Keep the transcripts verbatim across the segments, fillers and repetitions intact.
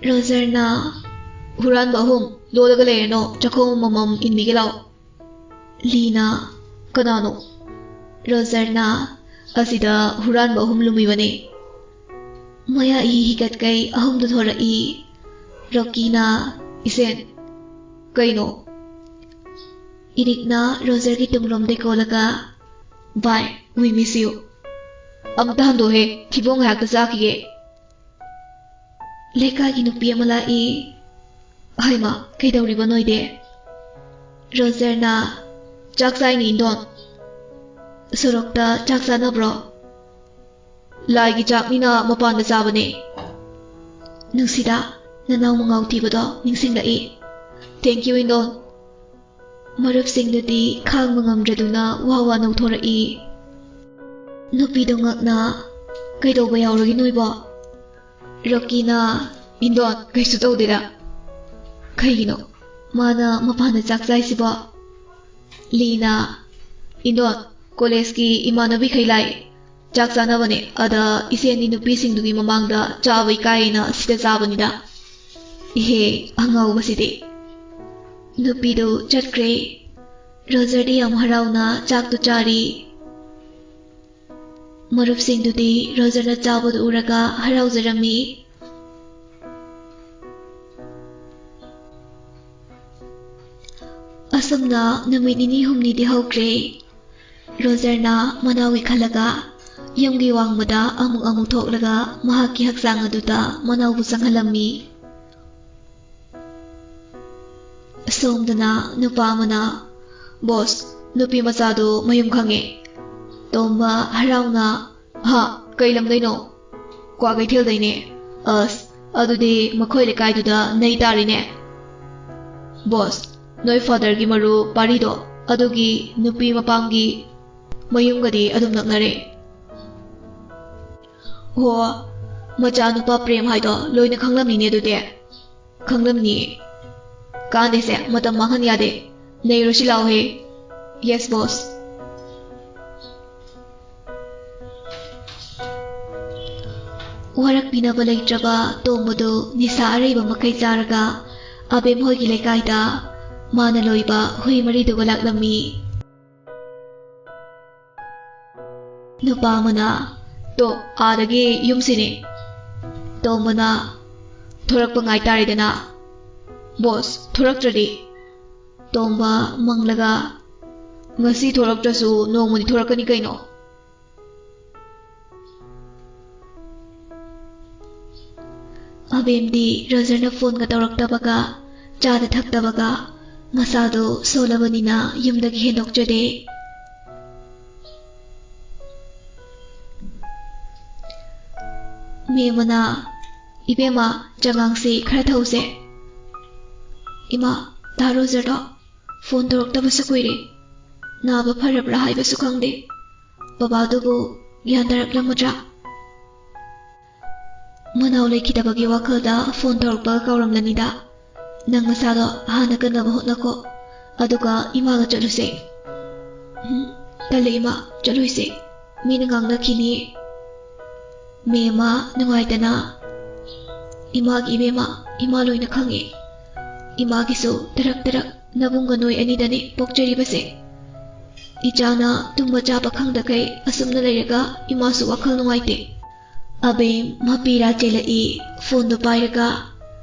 ꯔꯣꯖꯔꯅ, "ꯍꯨꯔꯥꯟꯕ ꯑꯍꯨꯝ ꯂꯣꯜꯂꯒ ꯂꯩꯔꯅꯣ, ꯆꯥꯛꯈꯣꯝ ꯑꯃꯃꯝ ꯏꯟꯕꯤꯒꯦ ꯂꯥꯛꯑꯣ꯫" ꯂꯤꯅ, "ꯀꯅꯥꯅꯣ?" ꯔꯣꯖꯔꯅ, "ꯑꯁꯤꯗ ꯍꯨꯔꯥꯟꯕ ꯑꯍꯨꯝ ꯂꯨꯝꯃꯤꯕꯅꯦ꯫" ꯃꯌꯥ ꯏꯍꯤ ꯍꯤꯒꯠꯀꯩ ꯑꯍꯨꯝꯗꯨ ꯊꯣꯔꯛꯏ꯫ ꯔꯣꯀꯤꯅ, "ꯏꯁꯦꯟ, ꯀꯩꯅꯣ?" ꯏꯔꯤꯛꯅ ꯔꯣꯖꯔꯒꯤ ꯇꯨꯡꯂꯣꯝꯗꯩ ꯀꯣꯜꯂꯒ, "Bye, we miss you꯫ ꯑꯝꯇ ꯍꯟꯗꯣꯛꯍꯦ, ꯊꯤꯕꯣꯡ ꯉꯥꯏꯍꯥꯛꯇ ꯆꯥꯈꯤꯒꯦ꯫" ꯂꯩꯀꯥꯏꯒꯤ ꯅꯨꯄꯤ ꯑꯃ ꯂꯥꯛꯏ꯫ "ꯍꯩꯃꯥ, ꯀꯩꯗꯧꯔꯤꯕ ꯅꯣꯏꯗꯤ?" ꯔꯣꯖꯔꯅ, "ꯆꯥꯛ ꯆꯥꯏꯅꯤ, ꯏꯟꯗꯣꯟ꯫" "ꯁꯣꯔꯣꯛꯇ ꯆꯥꯛ ꯆꯥꯅꯕ꯭ꯔꯣ?" "ꯂꯥꯏꯒꯤ ꯆꯥꯛꯅꯤꯅ ꯃꯄꯥꯟꯗ ꯆꯥꯕꯅꯦ꯫" ꯅꯨꯡꯁꯤꯗ, ꯅꯅꯥꯎ ꯃꯉꯥꯎ ꯊꯤꯕꯗꯣ ꯅꯤꯡꯁꯤꯡꯂꯛꯏ꯫ "Thank you, ꯏꯟꯗꯣꯟ꯫" ꯃꯔꯨꯞꯁꯤꯡꯗꯨꯗꯤ ꯈꯥꯡꯕ ꯉꯝꯗ꯭ꯔꯗꯨꯅ ꯋꯥ ꯋꯥ ꯅꯧꯊꯣꯔꯛꯏ꯫ ꯅꯨꯄꯤꯗꯣ ꯉꯛꯅ, "ꯀꯩꯗꯧꯕ ꯌꯥꯎꯔꯒꯦ ꯅꯣꯏꯕꯣ?" ꯔꯣꯀꯤꯅ, "ꯏꯟꯗꯣꯟ, ꯀꯩꯁꯨ ꯇꯧꯗꯦꯗ꯫" "ꯀꯩꯒꯤꯅꯣ ꯃꯥꯅ ꯃꯄꯥꯟꯗ ꯆꯥꯛ ꯆꯥꯏꯁꯤꯕꯣ?" ꯂꯤꯅ, "ꯏꯟꯗꯣꯟ, ꯀꯣꯂꯦꯖꯀꯤ ꯏꯃꯥꯟꯅꯕꯤꯈꯩ ꯂꯥꯛꯏ꯫ ꯆꯥꯛ ꯆꯥꯅꯕꯅꯦ꯫ ꯑꯗ ꯏꯆꯦ ꯑꯅꯤ ꯅꯨꯄꯤꯁꯤꯡꯗꯨꯒꯤ ꯃꯃꯥꯡꯗ ꯆꯥꯕ ꯏꯀꯥꯏꯌꯦꯅ ꯁꯤꯗ ꯆꯥꯕꯅꯤꯗ꯫" ꯏꯍꯦ, ꯑꯉꯥꯎꯕꯁꯤꯗꯤ꯫ ꯅꯨꯄꯤꯗꯨ ꯆꯠꯈ꯭ꯔꯦ꯫ ꯔꯣꯖꯔꯗꯤ ꯌꯥꯝ ꯍꯔꯥꯎꯅ ꯆꯥꯛꯇꯨ ꯆꯥꯔꯤ꯫ ꯃꯔꯨꯞꯁꯤꯡꯗꯨꯗꯤ ꯔꯣꯖꯔꯅ ꯆꯥꯕꯗꯨ ꯎꯔꯒ ꯍꯔꯥꯎꯖꯔꯝꯃꯤ꯫ ꯑꯁꯨꯝꯅ ꯅꯨꯃꯤꯠ ꯅꯤꯅꯤ ꯍꯨꯝꯅꯤꯗꯤ ꯍꯧꯈ꯭ꯔꯦ꯫ ꯔꯣꯖꯔꯅ ꯃꯅꯥꯎꯒꯤ ꯈꯜꯂꯒ ꯌꯨꯝꯒꯤ ꯋꯥꯡꯃꯗ ꯑꯃꯨꯛ ꯑꯃꯨꯛ ꯊꯣꯛꯂꯒ ꯃꯍꯥꯛꯀꯤ ꯍꯛꯆꯥꯡ ꯑꯗꯨꯗ ꯃꯅꯥꯎꯕꯨ ꯆꯪꯍꯜꯂꯝꯃꯤ꯫ ꯁꯣꯝꯗꯅ ꯅꯨꯄꯥ ꯑꯃꯅ, "ꯕꯣꯁ, ꯅꯨꯄꯤ ꯃꯆꯥꯗꯣ ꯃꯌꯨꯝ ꯈꯪꯉꯦ꯫" ꯇꯣꯝꯕ ꯍꯔꯥꯎꯅ, "ꯍꯥ, ꯀꯩ ꯂꯝꯗꯩꯅꯣ?" "ꯀ꯭ꯋꯥꯀꯩꯊꯦꯜꯗꯩꯅꯦ꯫" "ꯑꯁ, ꯑꯗꯨꯗꯤ ꯃꯈꯣꯏ ꯂꯩꯀꯥꯏꯗꯨꯗ ꯅꯩ ꯇꯥꯔꯤꯅꯦ꯫" "ꯕꯣꯁ, ꯅꯣꯏ ꯐꯥꯗꯔꯒꯤ ꯃꯔꯨꯞ ꯄꯥꯔꯤꯗꯣ, ꯑꯗꯨꯒꯤ ꯅꯨꯄꯤ ꯃꯄꯥꯝꯒꯤ ꯃꯌꯨꯝꯒꯗꯤ ꯑꯗꯨꯝ ꯅꯛꯅꯔꯦ꯫" "ꯑꯣ, ꯃꯆꯥꯅꯨꯄꯥ ꯄ꯭ꯔꯦꯝ ꯍꯥꯏꯗꯣ ꯂꯣꯏꯅ ꯈꯪꯂꯝꯅꯤꯅꯦ ꯑꯗꯨꯗꯤ꯫" "ꯈꯪꯂꯝꯅꯤ꯫ ꯀꯥꯟꯗꯦꯁꯦ, ꯃꯇꯝ ꯃꯥꯡꯍꯟ ꯌꯥꯗꯦ꯫ ꯅꯩꯔꯨꯁꯤ ꯂꯥꯎꯍꯦ꯫" "Yes, boss꯫" ꯋꯥꯔꯛꯄꯤꯅꯕ ꯂꯩꯇ꯭ꯔꯕ ꯇꯣꯝꯕꯗꯨ ꯅꯤꯁꯥ ꯑꯔꯩꯕ ꯃꯈꯩ ꯆꯥꯔꯒ ꯑꯕꯦꯝ ꯍꯣꯏꯒꯤ ꯂꯩꯀꯥꯏꯗ ꯃꯥꯅ ꯂꯣꯏꯕ ꯍꯨꯏ ꯃꯔꯤꯗꯨꯒ ꯂꯥꯛꯂꯝꯃꯤ꯫ ꯅꯨꯄꯥ ꯑꯃꯅ, "ꯇꯣ, ꯑꯥꯗꯒꯤ ꯌꯨꯝꯁꯤꯅꯦ꯫" ꯇꯣꯝꯕꯅ, "ꯊꯣꯔꯛꯄ ꯉꯥꯏꯇꯥꯔꯦꯗꯅ꯫ ꯕꯣꯁ, ꯊꯣꯔꯛꯇ꯭ꯔꯗꯤ?" ꯇꯣꯝꯕ ꯃꯪꯂꯒ, "ꯉꯁꯤ ꯊꯣꯔꯛꯇ꯭ꯔꯁꯨ ꯅꯣꯡꯃꯗꯤ ꯊꯣꯔꯛꯀꯅꯤ ꯀꯩꯅꯣ꯫" ꯑꯕꯦꯝꯗꯤ ꯔꯣꯖꯔꯅ ꯐꯣꯟꯒ ꯇꯧꯔꯛꯇꯕꯒ, ꯆꯥꯗ ꯊꯛꯇꯕꯒ, ꯃꯁꯥꯗꯣ ꯁꯣꯜꯂꯕꯅꯤꯅ ꯌꯨꯝꯗꯒꯤ ꯍꯦꯟꯗꯣꯛꯆꯗꯦ꯫ ꯃꯦꯝꯃꯅ, "ꯏꯕꯦꯝꯃ, ꯆꯉꯥꯡꯁꯤ ꯈꯔ ꯊꯧꯁꯦ꯫" "ꯏꯃꯥ, ꯗꯥ ꯔꯣꯖꯔꯗꯣ ꯐꯣꯟ ꯇꯧꯔꯛꯇꯕꯁꯨ ꯀꯨꯏꯔꯦ꯫ ꯅꯥꯕ ꯐꯔꯕ꯭ꯔꯥ ꯍꯥꯏꯕꯁꯨ ꯈꯪꯗꯦ꯫ ꯕꯕꯥꯗꯨꯕꯨ ꯒ꯭ꯌꯥꯟ ꯇꯥꯔꯛꯂꯝꯃꯗ꯭ꯔꯥ?" "ꯃꯅꯥꯎ ꯂꯩꯈꯤꯗꯕꯒꯤ ꯋꯥꯈꯜꯗ ꯐꯣꯟ ꯇꯧꯔꯛꯄꯒ ꯀꯥꯎꯔꯝꯂꯅꯤꯗ꯫ ꯅꯪ ꯅꯁꯥꯗꯣ ꯍꯥꯟꯅ ꯀꯟꯅꯕ ꯍꯣꯠꯅꯈꯣ, ꯑꯗꯨꯒ ꯏꯃꯥꯒ ꯆꯠꯂꯨꯁꯦ꯫" "ꯎꯝ, ꯇꯜꯂꯦ ꯏꯃꯥ, ꯆꯠꯂꯣꯏꯁꯦ꯫ ꯃꯤꯅ ꯉꯥꯡꯅꯈꯤꯅꯤ꯫" ꯃꯦꯝꯃ ꯅꯨꯡꯉꯥꯏꯇꯅ, "ꯏꯃꯥꯒꯤ ꯏꯕꯦꯝꯃ, ꯏꯃꯥ ꯂꯣꯏꯅ ꯈꯪꯉꯦ꯫ ꯏꯃꯥꯒꯤꯁꯨ ꯇꯔꯛ ꯇꯔꯛ ꯅꯕꯨꯡꯒ ꯅꯣꯏ ꯑꯅꯤꯗꯅꯤ ꯄꯣꯛꯆꯔꯤꯕꯁꯦ꯫ ꯏꯆꯥꯅ ꯇꯨꯝꯕ ꯆꯥꯕ ꯈꯪꯗꯈꯩ ꯑꯁꯨꯝꯅ ꯂꯩꯔꯒ ꯏꯃꯥꯁꯨ ꯋꯥꯈꯜ ꯅꯨꯡꯉꯥꯏꯇꯦ꯫" ꯑꯕꯦꯝ ꯃꯄꯤꯔꯥ ꯆꯦꯜꯂꯛꯏ꯫ ꯐꯣꯟꯗꯨ ꯄꯥꯏꯔꯒ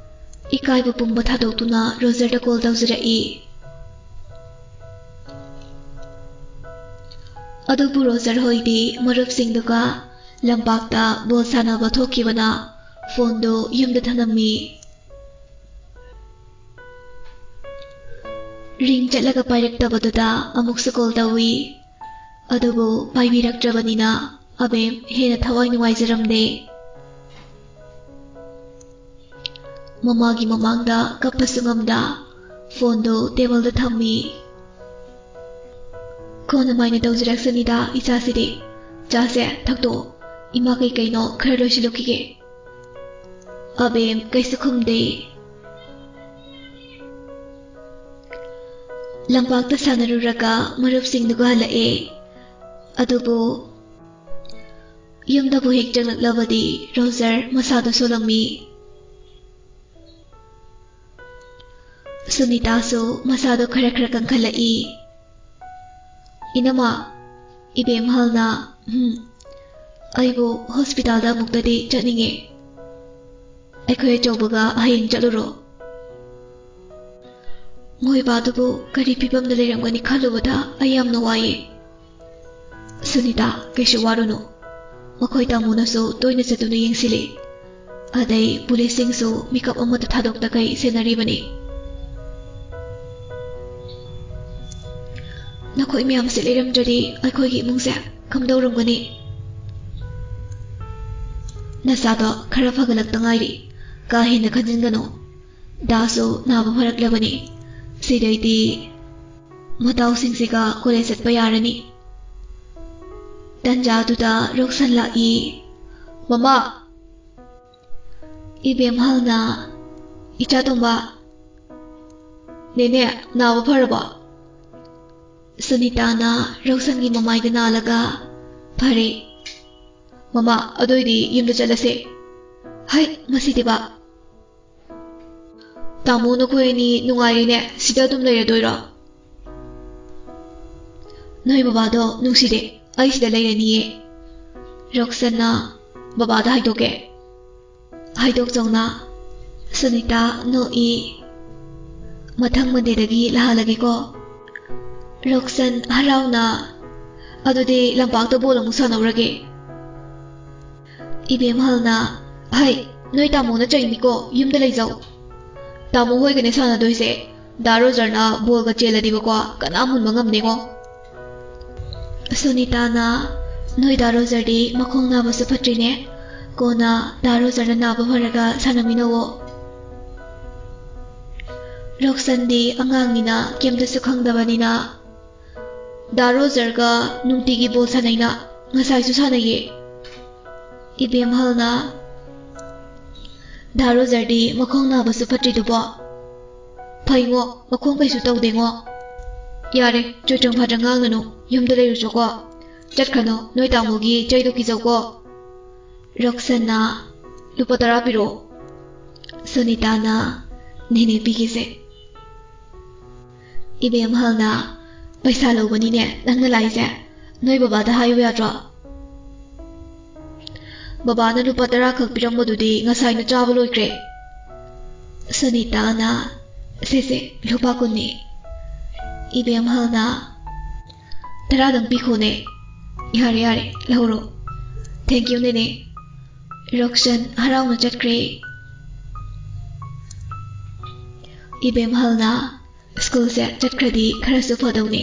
ꯏꯀꯥꯏꯕ ꯄꯨꯝꯕ ꯊꯥꯗꯣꯛꯇꯨꯅ ꯔꯣꯖꯔꯗ ꯀꯣꯜ ꯇꯧꯖꯔꯛꯏ꯫ ꯑꯗꯨꯕꯨ ꯔꯣꯖꯔ ꯍꯣꯏꯗꯤ ꯃꯔꯨꯞꯁꯤꯡꯗꯨꯒ ꯂꯝꯄꯥꯛꯇ ꯕꯣꯜ ꯁꯥꯟꯅꯕ ꯊꯣꯛꯈꯤꯕꯅ ꯐꯣꯟꯗꯨ ꯌꯨꯝꯗ ꯊꯅꯝꯃꯤ꯫ ꯔꯤꯡ ꯆꯠꯂꯒ ꯄꯥꯏꯔꯛꯇꯕꯗꯨꯗ ꯑꯃꯨꯛꯁꯨ ꯀꯣꯜ ꯇꯧꯏ꯫ ꯑꯗꯨꯕꯨ ꯄꯥꯏꯕꯤꯔꯛꯇ꯭ꯔꯕꯅꯤꯅ ꯑꯕꯦꯝ ꯍꯦꯟꯅ ꯊꯋꯥꯏ ꯅꯨꯡꯉꯥꯏꯖꯔꯝꯗꯦ꯫ ꯃꯃꯥꯒꯤ ꯃꯃꯥꯡꯗ ꯀꯞꯄꯁꯨ ꯉꯝꯗ ꯐꯣꯟꯗꯨ ꯇꯦꯕꯜꯗ ꯊꯝꯃꯤ꯫ "ꯀꯣꯟꯅ ꯃꯥꯏꯅ ꯇꯧꯖꯔꯛꯁꯅꯤꯗ ꯏꯆꯥꯁꯤꯗꯤ꯫ ꯆꯥꯁꯦ, ꯊꯛꯇꯣꯛꯑꯣ꯫ ꯏꯃꯥ ꯀꯩ ꯀꯩꯅꯣ ꯈꯔ ꯂꯣꯏꯁꯤꯜꯂꯨꯈꯤꯒꯦ꯫" ꯑꯕꯦꯝ ꯀꯩꯁꯨ ꯈꯨꯝꯗꯦ꯫ ꯂꯝꯄꯥꯛꯇ ꯁꯥꯟꯅꯔꯨꯔꯒ ꯃꯔꯨꯞꯁꯤꯡꯗꯨꯒ ꯍꯜꯂꯛꯑꯦ꯫ ꯑꯗꯨꯕꯨ ꯌꯨꯝꯗꯕꯨ ꯍꯦꯛ ꯆꯪꯂꯛꯂꯕꯗꯤ ꯔꯣꯖꯔ ꯃꯁꯥꯗꯣ ꯁꯣꯜꯂꯝꯃꯤ꯫ ꯁꯨꯅꯤꯇꯥꯁꯨ ꯃꯁꯥꯗꯣ ꯈꯔ ꯈꯔ ꯀꯟꯈꯠꯂꯛꯏ꯫ "ꯏꯅꯝꯃ, ꯏꯕꯦꯝꯍꯜꯅ, ꯎꯝ, ꯑꯩꯕꯨ ꯍꯣꯁꯄꯤꯇꯥꯜꯗ ꯑꯃꯨꯛꯇꯗꯤ ꯆꯠꯅꯤꯡꯉꯦ꯫ ꯑꯩꯈꯣꯏ ꯑꯆꯧꯕꯒ ꯍꯌꯦꯡ ꯆꯠꯂꯨꯔꯣ꯫ ꯃꯣꯏ ꯕꯥꯗꯨꯕꯨ ꯀꯔꯤ ꯐꯤꯕꯝꯗ ꯂꯩꯔꯝꯒꯅꯤ ꯈꯜꯂꯨꯕꯗ ꯑꯩ ꯌꯥꯝꯅ ꯋꯥꯏꯌꯦ꯫" "ꯁꯨꯅꯤꯇꯥ, ꯀꯩꯁꯨ ꯋꯥꯔꯨꯅꯨ꯫ ꯃꯈꯣꯏ ꯇꯥꯃꯣꯅꯁꯨ ꯇꯣꯏꯅ ꯆꯠꯇꯨꯅ ꯌꯦꯡꯁꯤꯜꯂꯤ꯫ ꯑꯗꯩ ꯄꯨꯂꯤꯁꯁꯤꯡꯁꯨ ꯃꯤꯀꯞ ꯑꯃꯠꯇ ꯊꯥꯗꯣꯛꯇꯈꯩ ꯁꯦꯟꯅꯔꯤꯕꯅꯤ꯫ ꯅꯈꯣꯏ ꯃꯌꯥꯝꯁꯦ ꯂꯩꯔꯝꯗ꯭ꯔꯗꯤ ꯑꯩꯈꯣꯏꯒꯤ ꯏꯃꯨꯡꯁꯦ ꯀꯝꯗꯧꯔꯝꯒꯅꯤ?" "ꯅꯁꯥꯗꯣ ꯈꯔ ꯐꯒꯠꯂꯛꯇ ꯉꯥꯏꯔꯤ꯫ ꯀꯥ ꯍꯦꯟꯅ ꯈꯟꯖꯤꯟꯒꯅꯨ꯫ ꯗꯥꯁꯨ ꯅꯥꯕ ꯐꯔꯛꯂꯕꯅꯤ꯫ ꯁꯤꯗꯩꯗꯤ ꯃꯇꯥꯎꯁꯤꯡꯁꯤꯒ ꯀꯣꯂꯦꯖ ꯆꯠꯄ ꯌꯥꯔꯅꯤ꯫" ꯇꯟꯖꯥꯗꯨꯗ ꯔꯣꯛꯁꯟ ꯂꯥꯛꯏ꯫ "ꯃꯃꯥ!" ꯏꯕꯦꯝꯍꯜꯅ, "ꯏꯆꯥ ꯇꯣꯝꯕ, ꯅꯦꯅꯦ ꯅꯥꯕ ꯐꯔꯕꯣ?" ꯁꯨꯅꯤꯇꯥꯅ ꯔꯣꯛꯁꯟꯒꯤ ꯃꯃꯥꯏꯗ ꯅꯥꯜꯂꯒ, "ꯐꯔꯦ꯫ ꯃꯃꯥ, ꯑꯗꯨꯏꯗꯤ ꯌꯨꯝꯗ ꯆꯠꯂꯁꯦ꯫" "ꯍꯩ, ꯉꯁꯤꯗꯤꯕ?" "ꯇꯥꯃꯣ, ꯅꯈꯣꯏ ꯑꯅꯤ ꯅꯨꯡꯉꯥꯏꯔꯤꯅꯦ, ꯁꯤꯗ ꯑꯗꯨꯝ ꯂꯩꯔꯗꯣꯏꯔꯣ?" "ꯅꯣꯏ ꯕꯕꯥꯗꯣ ꯅꯨꯡꯁꯤꯗꯦ, ꯑꯩ ꯁꯤꯗ ꯂꯩꯔꯅꯤꯌꯦ꯫" ꯔꯣꯛꯁꯟꯅ, "ꯕꯕꯥꯗ ꯍꯥꯏꯗꯣꯛꯀꯦ꯫" "ꯍꯥꯏꯗꯣꯛꯆꯧꯅ꯫" ꯁꯨꯅꯤꯇꯥ ꯅꯣꯛꯏ꯫ "ꯃꯊꯪ ꯃꯟꯗꯦꯗꯒꯤ ꯂꯥꯛꯍꯜꯂꯒꯦꯀꯣ꯫" ꯔꯣꯛꯁꯟ ꯍꯔꯥꯎꯅ, "ꯑꯗꯨꯗꯤ ꯂꯝꯄꯥꯛꯇ ꯕꯣꯜ ꯑꯃꯨꯛ ꯁꯥꯟꯅꯧꯔꯒꯦ꯫" ꯏꯕꯦꯝꯍꯜꯅ, "ꯍꯩ, ꯅꯣꯏ ꯇꯥꯃꯣꯅ ꯆꯩꯅꯤꯀꯣ, ꯌꯨꯝꯗ ꯂꯩꯖꯧ꯫ ꯇꯥꯃꯣ ꯍꯣꯏꯒꯅꯦ ꯁꯥꯟꯅꯗꯣꯏꯁꯦ꯫ ꯗꯥ ꯔꯣꯖꯔꯅ ꯕꯣꯜꯒ ꯆꯦꯜꯂꯗꯤꯕꯀꯣ, ꯀꯅꯥꯝ ꯍꯨꯟꯕ ꯉꯝꯗꯦꯉꯣ꯫" ꯁꯨꯅꯤꯇꯥꯅ, "ꯅꯣꯏ ꯗꯥ ꯔꯣꯖꯔꯗꯤ ꯃꯈꯣꯡ ꯅꯥꯕꯁꯨ ꯐꯠꯇ꯭ꯔꯤꯅꯦ꯫ ꯀꯣꯟꯅ ꯗꯥ ꯔꯣꯖꯔꯅ ꯅꯥꯕ ꯐꯔꯒ ꯁꯥꯟꯅꯃꯤꯟꯅꯧꯋꯣ꯫" ꯔꯣꯛꯁꯟꯗꯤ ꯑꯉꯥꯡꯅꯤꯅ ꯀꯩꯝꯇꯁꯨ ꯈꯪꯗꯕꯅꯤꯅ, "ꯗꯥ ꯔꯣꯖꯔꯒ ꯅꯨꯡꯇꯤꯒꯤ ꯕꯣꯜ ꯁꯥꯟꯅꯩꯅ, ꯉꯁꯥꯏꯁꯨ ꯁꯥꯟꯅꯩꯌꯦ꯫" ꯏꯕꯦꯝꯍꯜꯅ, "ꯗꯥ ꯔꯣꯖꯔꯗꯤ ꯃꯈꯣꯡ ꯅꯥꯕꯁꯨ ꯐꯠꯇ꯭ꯔꯤꯗꯨꯕꯣ?" "ꯐꯩꯉꯣ, ꯃꯈꯣꯡ ꯀꯩꯁꯨ ꯇꯧꯗꯦꯉꯣ꯫" "ꯌꯥꯔꯦ, ꯆꯣꯏꯇ꯭ꯔꯪ ꯐꯥꯇ꯭ꯔꯪ ꯉꯥꯡꯒꯅꯨ, ꯌꯨꯝꯗ ꯂꯩꯔꯨꯆꯣꯀꯣ꯫ ꯆꯠꯈ꯭ꯔꯅꯨ, ꯅꯣꯏ ꯇꯥꯃꯣꯒꯤ ꯆꯩꯗꯣ ꯀꯤꯖꯧꯀꯣ꯫" ꯔꯣꯛꯁꯟꯅ, "ꯂꯨꯄꯥ ꯇꯔꯥ ꯄꯤꯔꯛꯑꯣ꯫" ꯁꯨꯅꯤꯇꯥꯅ, "ꯅꯦꯅꯦ ꯄꯤꯒꯦꯁꯦ꯫" ꯏꯕꯦꯝꯍꯜꯅ, "ꯄꯩꯁꯥ ꯂꯧꯕꯅꯤꯅꯦ ꯅꯪꯅ ꯂꯥꯛꯏꯁꯦ꯫ ꯅꯣꯏ ꯕꯕꯥꯗ ꯍꯥꯏꯌꯨ ꯌꯥꯗ꯭ꯔꯣ?" "ꯕꯕꯥꯅ ꯂꯨꯄꯥ ꯇꯔꯥ ꯈꯛ ꯄꯤꯔꯝꯕꯗꯨꯗꯤ ꯉꯁꯥꯏꯅ ꯆꯥꯕ ꯂꯣꯏꯈ꯭ꯔꯦ꯫" ꯁꯨꯅꯤꯇꯥꯅ, "ꯁꯦ ꯁꯦ, ꯂꯨꯄꯥ ꯀꯨꯟꯅꯤ꯫" ꯏꯕꯦꯝꯍꯜꯅ, "ꯇꯔꯥꯗꯪ ꯄꯤꯈꯣꯅꯦ꯫" "ꯌꯥꯔꯦ ꯌꯥꯔꯦ, ꯂꯧꯔꯣ꯫ Thank you ꯅꯦꯅꯦ꯫" ꯔꯣꯛꯁꯟ ꯍꯔꯥꯎꯅ ꯆꯠꯈ꯭ꯔꯦ꯫ ꯏꯕꯦꯝꯍꯜꯅ, "ꯁ꯭ꯀꯨꯜꯁꯦ ꯆꯠꯈ꯭ꯔꯗꯤ ꯈꯔꯁꯨ ꯐꯗꯧꯅꯤ꯫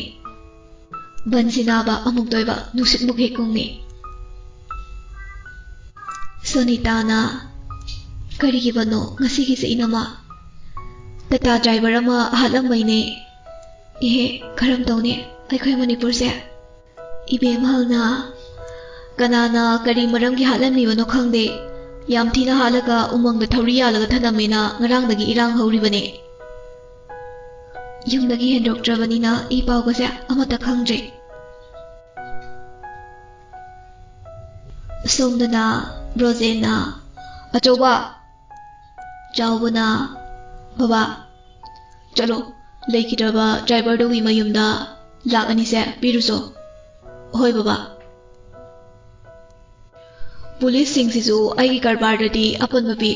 ꯕꯟꯁꯤ ꯅꯥꯕ ꯑꯃꯨꯛꯇ ꯑꯣꯏꯕ ꯅꯨꯡꯁꯤꯠꯃꯨꯛ ꯍꯦꯛ ꯀꯨꯡꯅꯤ꯫" ꯁꯣꯅꯤꯇꯥꯅ, "ꯀꯔꯤꯒꯤ ꯕꯟꯅꯣ ꯉꯁꯤꯒꯤꯁꯦ ꯏꯅꯝꯃ? ꯇꯇꯥ ꯗ꯭ꯔꯥꯏꯚꯔ ꯑꯃ ꯍꯥꯠꯂꯝꯕꯩꯅꯦ꯫ ꯏꯍꯦ, ꯀꯔꯝ ꯇꯧꯅꯤ ꯑꯩꯈꯣꯏ ꯃꯅꯤꯄꯨꯔꯁꯦ?" ꯏꯕꯦꯝꯍꯜꯅ, "ꯀꯅꯥꯅ ꯀꯔꯤ ꯃꯔꯝꯒꯤ ꯍꯥꯠꯂꯝꯃꯤꯕꯅꯣ ꯈꯪꯗꯦ꯫ ꯌꯥꯝ ꯊꯤꯅ ꯍꯥꯠꯂꯒ ꯎꯃꯪꯗ ꯊꯧꯔꯤ ꯌꯥꯜꯂꯒ ꯊꯅꯝꯃꯦꯅ ꯉꯔꯥꯡꯗꯒꯤ ꯏꯔꯥꯡ ꯍꯧꯔꯤꯕꯅꯦ꯫ ꯌꯨꯝꯗꯒꯤ ꯍꯦꯟꯗꯣꯛꯇ꯭ꯔꯕꯅꯤꯅ ꯏ ꯄꯥꯎꯒꯁꯦ ꯑꯃꯠꯇ ꯈꯪꯗ꯭ꯔꯦ꯫" ꯁꯣꯝꯗꯅ ꯕ꯭ꯔꯣꯖꯦꯟꯅ, "ꯑꯆꯧꯕ!" ꯆꯥꯎꯕꯅ, "ꯕꯕꯥ, ꯆꯠꯂꯣ, ꯂꯩꯈꯤꯗ꯭ꯔꯕ ꯗ꯭ꯔꯥꯏꯚꯔꯗꯨꯒꯤ ꯃꯌꯨꯝꯗ ꯂꯥꯛ ꯑꯅꯤꯁꯦ ꯄꯤꯔꯨꯆꯣ꯫" "ꯍꯣꯏ ꯕꯕꯥ꯫" "ꯄꯨꯂꯤꯁꯁꯤꯡꯁꯤꯁꯨ ꯑꯩꯒꯤ ꯀꯔꯕꯥꯔꯗꯗꯤ ꯑꯄꯟꯕ ꯄꯤ꯫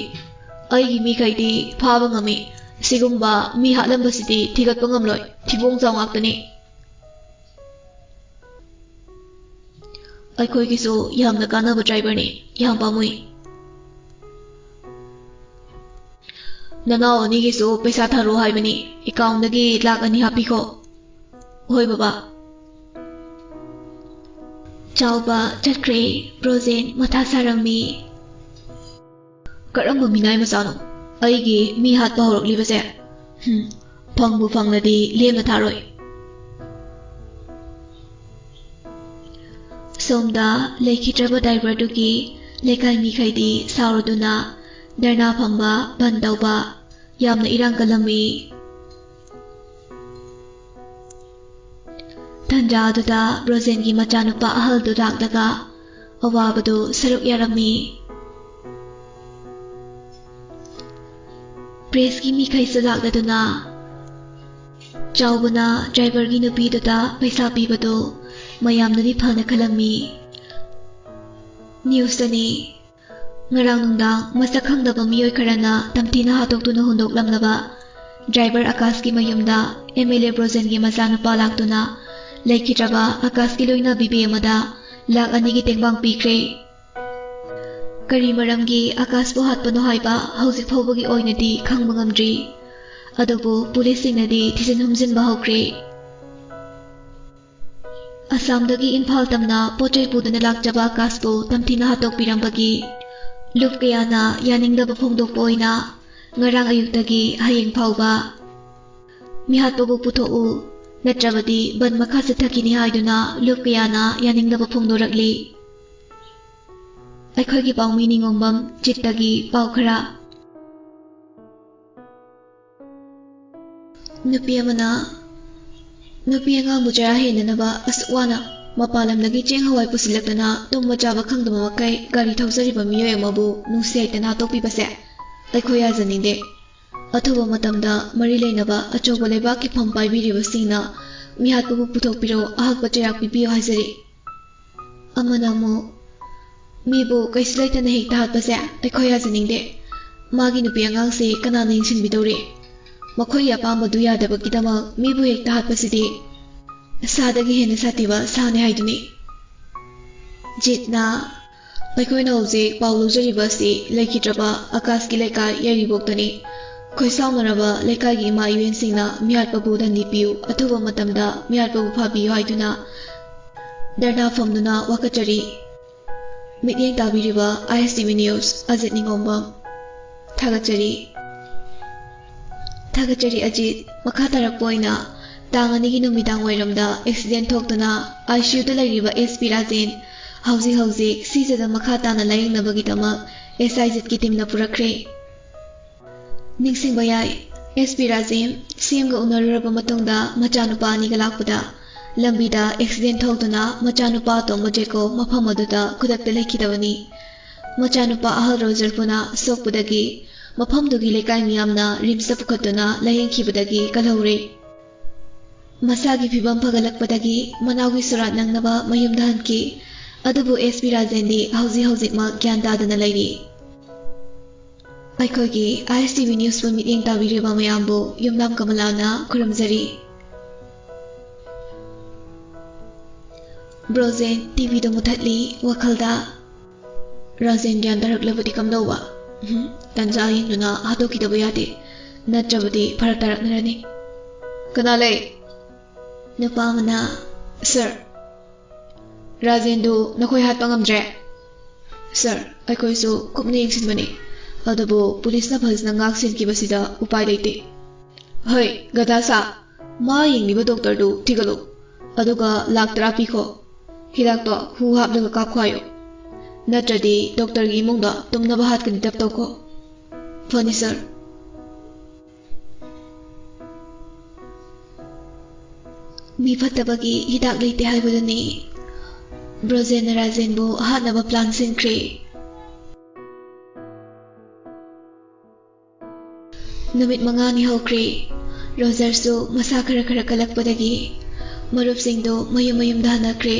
ꯑꯩꯒꯤ ꯃꯤꯈꯩꯗꯤ ꯐꯥꯕ ꯉꯝꯃꯤ꯫ ꯁꯤꯒꯨꯝꯕ ꯃꯤ ꯍꯥꯠꯂꯝꯕꯁꯤꯗꯤ ꯊꯤꯒꯠꯄ ꯉꯝꯂꯣꯏ꯫ ꯊꯤꯕꯣꯡ ꯆꯥꯎ ꯉꯥꯛꯇꯅꯤ꯫" "ꯑꯩꯈꯣꯏꯒꯤꯁꯨ ꯌꯥꯝꯅ ꯀꯥꯟꯅꯕ ꯗ꯭ꯔꯥꯏꯚꯔꯅꯤ, ꯌꯥꯝ ꯄꯥꯝꯃꯨꯏ꯫" "ꯅꯅꯥꯎ ꯑꯅꯤꯒꯤꯁꯨ ꯄꯩꯁꯥ ꯊꯥꯔꯛꯑꯣ ꯍꯥꯏꯕꯅꯤ, ꯑꯦꯀꯥꯎꯟꯗꯒꯤ ꯂꯥꯛ ꯑꯅꯤ ꯍꯥꯞꯄꯤꯈꯣ꯫" "ꯍꯣꯏ ꯕꯕꯥ꯫" ꯆꯥꯎꯕ ꯆꯠꯈ꯭ꯔꯦ꯫ ꯕ꯭ꯔꯣꯖꯦꯟ ꯃꯊꯥ ꯁꯥꯔꯝꯃꯤ꯫ "ꯀꯔꯝꯕ ꯃꯤꯅꯥꯏ ꯃꯆꯥꯅꯣ ꯑꯩꯒꯤ ꯃꯤ ꯍꯥꯠꯄ ꯍꯧꯔꯛꯂꯤꯕꯁꯦ? ꯍꯨꯝ, ꯐꯪꯕꯨ ꯐꯪꯂꯗꯤ ꯂꯦꯝꯅ ꯊꯥꯔꯣꯏ꯫" ꯁꯣꯝꯗ ꯂꯩꯈꯤꯗ꯭ꯔꯕ ꯗ꯭ꯔꯥꯏꯚꯔꯗꯨꯒꯤ ꯂꯩꯀꯥꯏ ꯃꯤꯈꯩꯗꯤ ꯁꯥꯎꯔꯗꯨꯅ ꯙꯔꯅꯥ ꯐꯝꯕ, ꯕꯟ ꯇꯧꯕ, ꯌꯥꯝꯅ ꯏꯔꯥꯡ ꯀꯜꯂꯝꯃꯤ꯫ ꯇꯟꯖꯥ ꯑꯗꯨꯗ ꯕ꯭ꯔꯣꯖꯦꯟꯒꯤ ꯃꯆꯥꯅꯨꯄꯥ ꯑꯍꯜꯗꯨ ꯂꯥꯛꯂꯒ, ꯑꯋꯥꯕꯗꯨ ꯁꯔꯨꯛ ꯌꯥꯔꯝꯃꯤ꯫ ꯄ꯭ꯔꯦꯁꯀꯤ ꯃꯤꯈꯩꯁꯨ ꯂꯥꯛꯂꯗꯨꯅ ꯆꯥꯎꯕꯅ ꯗ꯭ꯔꯥꯏꯚꯔꯒꯤ ꯅꯨꯄꯤꯗꯨꯗ ꯄꯩꯁꯥ ꯄꯤꯕꯗꯨ ꯃꯌꯥꯝꯅꯗꯤ ꯐꯅ ꯈꯜꯂꯝꯃꯤ꯫ ꯅ꯭ꯌꯨꯁꯇꯅꯤ꯫ ꯉꯔꯥꯡ ꯅꯨꯡꯗꯥꯡ ꯃꯁꯛ ꯈꯪꯗꯕ ꯃꯤꯑꯣꯏ ꯈꯔꯅ ꯇꯝꯊꯤꯅ ꯍꯥꯠꯇꯣꯛꯇꯨꯅ ꯍꯨꯟꯗꯣꯛꯂꯝꯂꯕ ꯗ꯭ꯔꯥꯏꯚꯔ ꯑꯀꯥꯁꯀꯤ ꯃꯌꯨꯝꯗ ꯑꯦꯝ ꯑꯦꯜ ꯑꯦ ꯕ꯭ꯔꯣꯖꯦꯟꯒꯤ ꯃꯆꯥꯅꯨꯄꯥ ꯂꯥꯛꯇꯨꯅ ꯂꯩꯈꯤꯗ꯭ꯔꯕ ꯑꯀꯥꯁꯀꯤ ꯂꯣꯏꯅꯕꯤ ꯕꯦꯝ ꯑꯃꯗ ꯂꯥꯈ ꯑꯅꯤꯒꯤ ꯇꯦꯡꯕꯥꯡ ꯄꯤꯈ꯭ꯔꯦ꯫ ꯀꯔꯤ ꯃꯔꯝꯒꯤ ꯑꯀꯥꯁꯄꯨ ꯍꯥꯠꯄꯅꯣ ꯍꯥꯏꯕ ꯍꯧꯖꯤꯛ ꯐꯥꯎꯕꯒꯤ ꯑꯣꯏꯅꯗꯤ ꯈꯪꯕ ꯉꯝꯗ꯭ꯔꯤ꯫ ꯑꯗꯨꯕꯨ ꯄꯨꯂꯤꯁꯁꯤꯡꯅꯗꯤ ꯊꯤꯖꯤꯟ ꯍꯨꯝꯖꯤꯟꯕ ꯍꯧꯈ꯭ꯔꯦ꯫ ꯑꯁꯥꯝꯗꯒꯤ ꯏꯝꯐꯥꯜ ꯇꯝꯅ ꯄꯣꯠ ꯆꯩ ꯄꯨꯗꯨꯅ ꯂꯥꯛꯆꯕ ꯑꯀꯥꯁꯄꯨ ꯇꯝꯊꯤꯅ ꯍꯥꯠꯇꯣꯛꯄꯤꯔꯝꯕꯒꯤ ꯂꯨꯞ ꯀꯌꯥꯅ ꯌꯥꯅꯤꯡꯗꯕ ꯐꯣꯡꯗꯣꯛꯄ ꯑꯣꯏꯅ ꯉꯔꯥꯡ ꯑꯌꯨꯛꯇꯒꯤ ꯍꯌꯦꯡ ꯐꯥꯎꯕ ꯃꯤꯍꯥꯠꯄꯕꯨ ꯄꯨꯊꯣꯛꯎ, ꯅꯠꯇ꯭ꯔꯕꯗꯤ ꯕꯟ ꯃꯈꯥ ꯆꯠꯊꯈꯤꯅꯤ ꯍꯥꯏꯗꯨꯅ ꯂꯨꯞ ꯀꯌꯥꯅ ꯌꯥꯅꯤꯡꯗꯕ ꯐꯣꯡꯗꯣꯔꯛꯂꯤ꯫ ꯑꯩꯈꯣꯏꯒꯤ ꯄꯥꯎꯃꯤ ꯅꯤꯉꯣꯝꯕꯝ ꯖꯤꯠꯇꯒꯤ ꯄꯥꯎ ꯈꯔ꯫ ꯅꯨꯄꯤ ꯑꯃꯅ ꯅꯨꯄꯤ ꯑꯉꯥꯡꯕꯨ ꯆꯔꯥ ꯍꯦꯟꯅꯅꯕ ꯑꯁꯨꯛ ꯋꯥꯅ ꯃꯄꯥꯟ ꯂꯝꯗꯒꯤ ꯆꯦꯡ ꯍꯋꯥꯏ ꯄꯨꯁꯤꯜꯂꯛꯇꯅ ꯇꯨꯝꯕ ꯆꯥꯕ ꯈꯪꯗꯕ ꯃꯈꯩ ꯒꯥꯔꯤ ꯊꯧꯖꯔꯤꯕ ꯃꯤꯑꯣꯏ ꯑꯃꯕꯨ ꯅꯨꯡꯁꯤ ꯍꯩꯇꯅ ꯍꯥꯠꯇꯣꯛꯄꯤꯕꯁꯦ ꯑꯩꯈꯣꯏ ꯌꯥꯖꯅꯤꯡꯗꯦ꯫ ꯑꯊꯨꯕ ꯃꯇꯝꯗ ꯃꯔꯤ ꯂꯩꯅꯕ ꯑꯆꯧꯕ ꯂꯩꯕꯥꯛꯀꯤ ꯐꯝ ꯄꯥꯏꯕꯤꯔꯤꯕꯁꯤꯡꯅ ꯃꯤꯍꯥꯠꯄꯕꯨ ꯄꯨꯊꯣꯛꯄꯤꯔꯣ, ꯑꯍꯛꯄ ꯆꯩꯔꯥꯛ ꯄꯤꯕꯤꯌꯨ ꯍꯥꯏꯖꯔꯤ꯫ ꯑꯃꯅ ꯑꯃꯨꯛ, "ꯃꯤꯕꯨ ꯀꯩꯁꯨ ꯂꯩꯇꯅ ꯍꯦꯛꯇ ꯍꯥꯠꯄꯁꯦ ꯑꯩꯈꯣꯏ ꯌꯥꯖꯅꯤꯡꯗꯦ꯫ ꯃꯥꯒꯤ ꯅꯨꯄꯤ ꯑꯉꯥꯡꯁꯤ ꯀꯅꯥꯅ ꯌꯦꯡꯁꯤꯟꯕꯤꯗꯧꯔꯤ? ꯃꯈꯣꯏꯒꯤ ꯑꯄꯥꯝꯕꯗꯨ ꯌꯥꯗꯕꯒꯤꯗꯃꯛ ꯃꯤꯕꯨ ꯍꯦꯛꯇ ꯍꯥꯠꯄꯁꯤꯗꯤ ꯁꯥꯗꯒꯤ ꯍꯦꯟꯅ ꯁꯥꯊꯤꯕ ꯁꯥꯅꯤ ꯍꯥꯏꯗꯨꯅꯤ꯫" ꯖꯤꯠꯅ, ꯑꯩꯈꯣꯏꯅ ꯍꯧꯖꯤꯛ ꯄꯥꯎ ꯂꯧꯖꯔꯤꯕ ꯑꯁꯤ ꯂꯩꯈꯤꯗ꯭ꯔꯕ ꯑꯀꯥꯁꯀꯤ ꯂꯩꯀꯥꯏ ꯌꯥꯏꯔꯤꯄꯣꯛꯇꯅꯤ꯫ ꯈꯣꯏ ꯁꯥꯎꯅꯔꯕ ꯂꯩꯀꯥꯏꯒꯤ ꯏꯃꯥ ꯏꯕꯦꯟꯁꯤꯡꯅ ꯃꯤꯍꯥꯠꯄꯕꯨ ꯗꯟꯗꯤ ꯄꯤꯌꯨ, ꯑꯊꯨꯕ ꯃꯇꯝꯗ ꯃꯤꯍꯥꯠꯄꯕꯨ ꯐꯥꯕꯤꯌꯨ ꯍꯥꯏꯗꯨꯅ ꯙꯔꯅꯥ ꯐꯝꯗꯨꯅ ꯋꯥꯀꯠꯆꯔꯤ꯫ ꯃꯤꯠꯌꯦꯡ ꯇꯥꯕꯤꯔꯤꯕ ꯑꯥꯏ ꯑꯦꯁ ꯇꯤ ꯚꯤ ꯅ꯭ꯌꯨꯁ, ꯑꯖꯤꯠ ꯅꯤꯉꯣꯝꯕꯝ꯫ ꯊꯥꯒꯠꯆꯔꯤ꯫ ꯊꯥꯒꯠꯆꯔꯤ ꯑꯖꯤꯠ꯫ ꯃꯈꯥ ꯇꯥꯔꯛꯄ ꯑꯣꯏꯅ ꯇꯥꯡ ꯑꯅꯤꯒꯤ ꯅꯨꯃꯤꯗꯥꯡ ꯋꯥꯏꯔꯝꯗ ꯑꯦꯛꯁꯤꯗꯦꯟ ꯊꯣꯛꯇꯨꯅ ꯑꯥꯏ ꯁꯤ ꯌꯨꯗ ꯂꯩꯔꯤꯕ ꯑꯦꯁ ꯄꯤ ꯔꯥꯖꯦꯟ ꯍꯧꯖꯤꯛ ꯍꯧꯖꯤꯛ ꯁꯤꯖꯗ ꯃꯈꯥ ꯇꯥꯅ ꯂꯥꯌꯦꯡꯅꯕꯒꯤꯗꯃꯛ ꯑꯦꯁ ꯑꯥꯏ ꯖꯦꯠꯀꯤ ꯇꯤꯝꯅ ꯄꯨꯔꯛꯈ꯭ꯔꯦ꯫ ꯅꯤꯡꯁꯤꯡꯕ ꯌꯥꯏ, ꯑꯦꯁ ꯄꯤ ꯔꯥꯖꯦꯟ ꯁꯤ ꯑꯦꯝꯒ ꯎꯅꯔꯨꯔꯕ ꯃꯇꯨꯡꯗ ꯃꯆꯥꯅꯨꯄꯥ ꯑꯅꯤꯒ ꯂꯥꯛꯄꯗ ꯂꯝꯕꯤꯗ ꯑꯦꯛꯁꯤꯗꯦꯟ ꯊꯣꯛꯇꯨꯅ ꯃꯆꯥꯅꯨꯄꯥ ꯑꯇꯣꯝꯕ ꯖꯦꯀꯣꯕ ꯃꯐꯝ ꯑꯗꯨꯗ ꯈꯨꯗꯛꯇ ꯂꯩꯈꯤꯗꯕꯅꯤ꯫ ꯃꯆꯥꯅꯨꯄꯥ ꯑꯍꯜ ꯔꯣꯖꯔ ꯄꯨꯅ ꯁꯣꯛꯄꯗꯒꯤ ꯃꯐꯝꯗꯨꯒꯤ ꯂꯩꯀꯥꯏ ꯃꯤꯌꯥꯝꯅ ꯔꯤꯝꯁꯇ ꯄꯨꯈꯠꯇꯨꯅ ꯂꯥꯌꯦꯡꯈꯤꯕꯗꯒꯤ ꯀꯜꯍꯧꯔꯦ꯫ ꯃꯁꯥꯒꯤ ꯐꯤꯕꯝ ꯐꯒꯠꯂꯛꯄꯗꯒꯤ ꯃꯅꯥꯎꯒꯤ ꯁꯣꯔꯥꯠ ꯅꯪꯅꯕ ꯃꯌꯨꯝꯗ ꯍꯟꯈꯤ꯫ ꯑꯗꯨꯕꯨ ꯑꯦꯁ ꯄꯤ ꯔꯥꯖꯦꯟꯗꯤ ꯍꯧꯖꯤꯛ ꯍꯧꯖꯤꯛꯃꯛ ꯒ꯭ꯌꯥꯟ ꯇꯥꯗꯅ ꯂꯩꯔꯤ꯫ ꯑꯩꯈꯣꯏꯒꯤ ꯑꯥꯏ ꯑꯦꯁ ꯇꯤ ꯚꯤ ꯅ꯭ꯌꯨꯁꯄꯨ ꯃꯤꯠꯌꯦꯡ ꯇꯥꯕꯤꯔꯤꯕ ꯃꯌꯥꯝꯕꯨ ꯌꯨꯝꯅꯥꯝ ꯀꯃꯂꯥꯅ ꯈꯨꯔꯨꯝꯖꯔꯤ꯫ ꯕ꯭ꯔꯣꯖꯦꯟ ꯇꯤ ꯚꯤꯗꯨ ꯃꯨꯊꯠꯂꯤ ꯋꯥꯈꯜꯗ꯫ ꯔꯥꯖꯦꯟ ꯒ꯭ꯌꯥꯟ ꯇꯥꯔꯛꯂꯕꯗꯤ ꯀꯝꯗꯧꯕ? ꯎꯝ, ꯇꯟꯖꯥ ꯌꯦꯡꯗꯨꯅ ꯍꯥꯠꯇꯣꯛꯈꯤꯗꯕ ꯌꯥꯗꯦ꯫ ꯅꯠꯇ꯭ꯔꯕꯗꯤ ꯐꯔꯛ ꯇꯥꯔꯛꯅꯔꯅꯤ꯫ ꯀꯅꯥ ꯂꯩ? ꯅꯨꯄꯥ ꯑꯃꯅ, "ꯁꯔ, ꯔꯥꯖꯦꯟꯗꯨ ꯅꯈꯣꯏ ꯍꯥꯠꯄ ꯉꯝꯗ꯭ꯔꯦ?" "ꯁꯔ, ꯑꯩꯈꯣꯏꯁꯨ ꯀꯨꯞꯅ ꯌꯦꯡꯁꯤꯟꯕꯅꯤ, ꯑꯗꯨꯕꯨ ꯄꯨꯂꯤꯁꯅ ꯐꯖꯅ ꯉꯥꯛ ꯁꯦꯟꯈꯤꯕꯁꯤꯗ ꯎꯄꯥꯏ ꯂꯩꯇꯦ꯫" "ꯍꯣꯏ, ꯒꯗꯥꯁꯥ, ꯃꯥ ꯌꯦꯡꯂꯤꯕ ꯗꯣꯛꯇꯔꯗꯨ ꯊꯤꯒꯠꯂꯨ, ꯑꯗꯨꯒ ꯂꯥꯛ ꯇꯔꯥ ꯄꯤꯈꯣ꯫ ꯍꯤꯗꯥꯛꯇꯣ ꯍꯨ ꯍꯥꯞꯂꯒ ꯀꯥꯞꯈꯣ ꯍꯥꯏꯌꯨ, ꯅꯠꯇ꯭ꯔꯗꯤ ꯗꯣꯛꯇꯔꯒꯤ ꯏꯃꯨꯡꯗ ꯇꯨꯝꯅꯕ ꯍꯥꯠꯀꯅꯤ ꯇꯞ ꯇꯧꯈꯣ꯫" "ꯐꯅꯤ, ꯁꯔ꯫" ꯃꯤ ꯐꯠꯇꯕꯒꯤ ꯍꯤꯗꯥꯛ ꯂꯩꯇꯦ ꯍꯥꯏꯕꯗꯨꯅꯤ꯫ ꯕ꯭ꯔꯣꯖꯦꯟꯅ ꯔꯥꯖꯦꯟꯕꯨ ꯍꯥꯠꯅꯕ ꯄ꯭ꯂꯥꯟ ꯁꯤꯟꯈ꯭ꯔꯦ꯫ ꯅꯨꯃꯤꯠ ꯃꯉꯥꯅꯤ ꯍꯧꯈ꯭ꯔꯦ꯫ ꯔꯣꯖꯔꯁꯨ ꯃꯁꯥ ꯈꯔ ꯈꯔ ꯀꯜꯂꯛꯄꯗꯒꯤ ꯃꯔꯨꯞꯁꯤꯡꯗꯨ ꯃꯌꯨꯝ ꯃꯌꯨꯝꯗ ꯍꯟꯅꯈ꯭ꯔꯦ꯫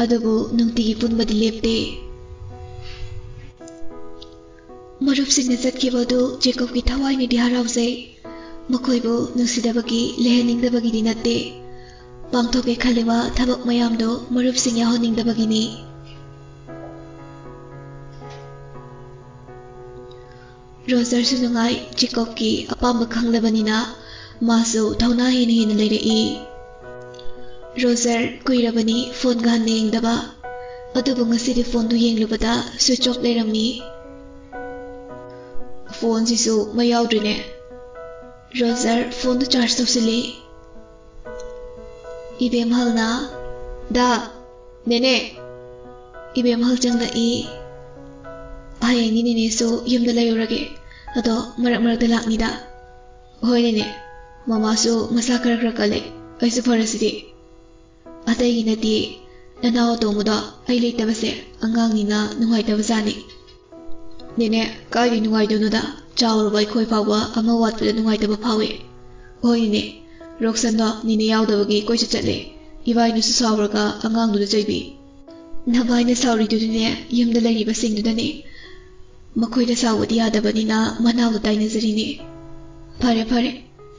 ꯑꯗꯨꯕꯨ ꯅꯨꯡꯇꯤꯒꯤ ꯄꯨꯟꯕꯗꯤ ꯂꯦꯞꯇꯦ꯫ ꯃꯔꯨꯞꯁꯤꯡꯅ ꯆꯠꯈꯤꯕ ꯑꯗꯨ ꯖꯦꯀꯣꯕꯀꯤ ꯊꯋꯥꯏꯅꯗꯤ ꯍꯔꯥꯎꯖꯩ꯫ ꯃꯈꯣꯏꯕꯨ ꯅꯨꯡꯁꯤꯗꯕꯒꯤ, ꯂꯩꯍꯟꯅꯤꯡꯗꯕꯒꯤꯗꯤ ꯅꯠꯇꯦ꯫ ꯄꯥꯡꯊꯣꯛꯀꯦ ꯈꯜꯂꯤꯕ ꯊꯕꯛ ꯃꯌꯥꯝꯗꯣ ꯃꯔꯨꯞꯁꯤꯡ ꯌꯥꯎꯍꯟꯅꯤꯡꯗꯕꯒꯤꯅꯤ꯫ ꯔꯣꯖꯔꯁꯨ ꯅꯨꯡꯉꯥꯏ, ꯖꯦꯀꯣꯕꯀꯤ ꯑꯄꯥꯝꯕ ꯈꯪꯂꯕꯅꯤꯅ ꯃꯥꯁꯨ ꯊꯧꯅꯥ ꯍꯦꯟꯅ ꯍꯦꯟꯅ ꯂꯩꯔꯛꯏ꯫ ꯔꯣꯖꯔ ꯀꯨꯏꯔꯕꯅꯤ ꯐꯣꯟꯒ ꯍꯟꯅ ꯌꯦꯡꯗꯕ, ꯑꯗꯨꯕꯨ ꯉꯁꯤꯗꯤ ꯐꯣꯟꯗꯨ ꯌꯦꯡꯂꯨꯕꯗ ꯁ꯭ꯋꯤꯆ ꯑꯣꯐ ꯂꯩꯔꯝꯃꯤ꯫ "ꯐꯣꯟꯁꯤꯁꯨ ꯃꯩ ꯌꯥꯎꯗ꯭ꯔꯤꯅꯦ꯫" ꯔꯣꯖꯔ ꯐꯣꯟꯗꯨ ꯆꯥꯔꯖ ꯇꯧꯁꯤꯜꯂꯤ꯫ ꯏꯕꯦꯝꯍꯜꯅ, "ꯗꯥ, ꯅꯦꯅꯦ!" ꯏꯕꯦꯝꯍꯜ ꯆꯪꯂꯛꯏ꯫ "ꯍꯌꯦꯡꯗꯤ ꯅꯦꯅꯦꯁꯨ ꯌꯨꯝꯗ ꯂꯩꯔꯨꯔꯒꯦ, ꯑꯗꯣ ꯃꯔꯛ ꯃꯔꯛꯇ ꯂꯥꯛꯅꯤꯗ꯫" "ꯍꯣꯏ ꯅꯦꯅꯦ, ꯃꯃꯥꯁꯨ ꯃꯁꯥ ꯈꯔ ꯈꯔ ꯀꯜꯂꯦ꯫ ꯑꯩꯁꯨ ꯐꯔꯁꯤꯗꯤ꯫ ꯑꯇꯩꯒꯤ ꯅꯠꯇꯦ, ꯅꯅꯥꯎ ꯑꯇꯣꯝꯕꯗꯣ ꯑꯩ ꯂꯩꯇꯕꯁꯦ ꯑꯉꯥꯡꯅꯤꯅ ꯅꯨꯡꯉꯥꯏꯇꯕꯖꯥꯠꯅꯤ꯫ ꯅꯦꯅꯦ, ꯀꯥꯏꯗꯩ ꯅꯨꯡꯉꯥꯏꯗꯣꯏꯅꯣꯗ? ꯆꯥꯎꯔꯕ ꯑꯩꯈꯣꯏ ꯐꯥꯎꯕ ꯑꯃ ꯋꯥꯠꯄꯗ ꯅꯨꯡꯉꯥꯏꯇꯕ ꯐꯥꯎꯏ꯫ ꯍꯣꯏꯅꯦ, ꯔꯣꯛꯁꯟꯗꯣ ꯅꯦꯅꯦ ꯌꯥꯎꯗꯕꯒꯤ ꯀꯣꯏꯆꯠ ꯆꯠꯂꯦ꯫ ꯏꯕꯥꯏꯅꯁꯨ ꯁꯥꯎꯔꯒ ꯑꯉꯥꯡꯗꯨꯗ ꯆꯩꯕꯤ꯫ ꯅꯚꯥꯏꯅ ꯁꯥꯎꯔꯤꯗꯨꯗꯤꯅꯦ, ꯌꯨꯝꯗ ꯂꯩꯔꯤꯕꯁꯤꯡꯗꯨꯗꯅꯦ꯫ ꯃꯈꯣꯏꯗ ꯁꯥꯎꯕꯗꯤ ꯌꯥꯗꯕꯅꯤꯅ ꯃꯅꯥꯎꯗ ꯇꯥꯏꯅꯖꯔꯤꯅꯦ꯫ ꯐꯔꯦ, ꯐꯔꯦ,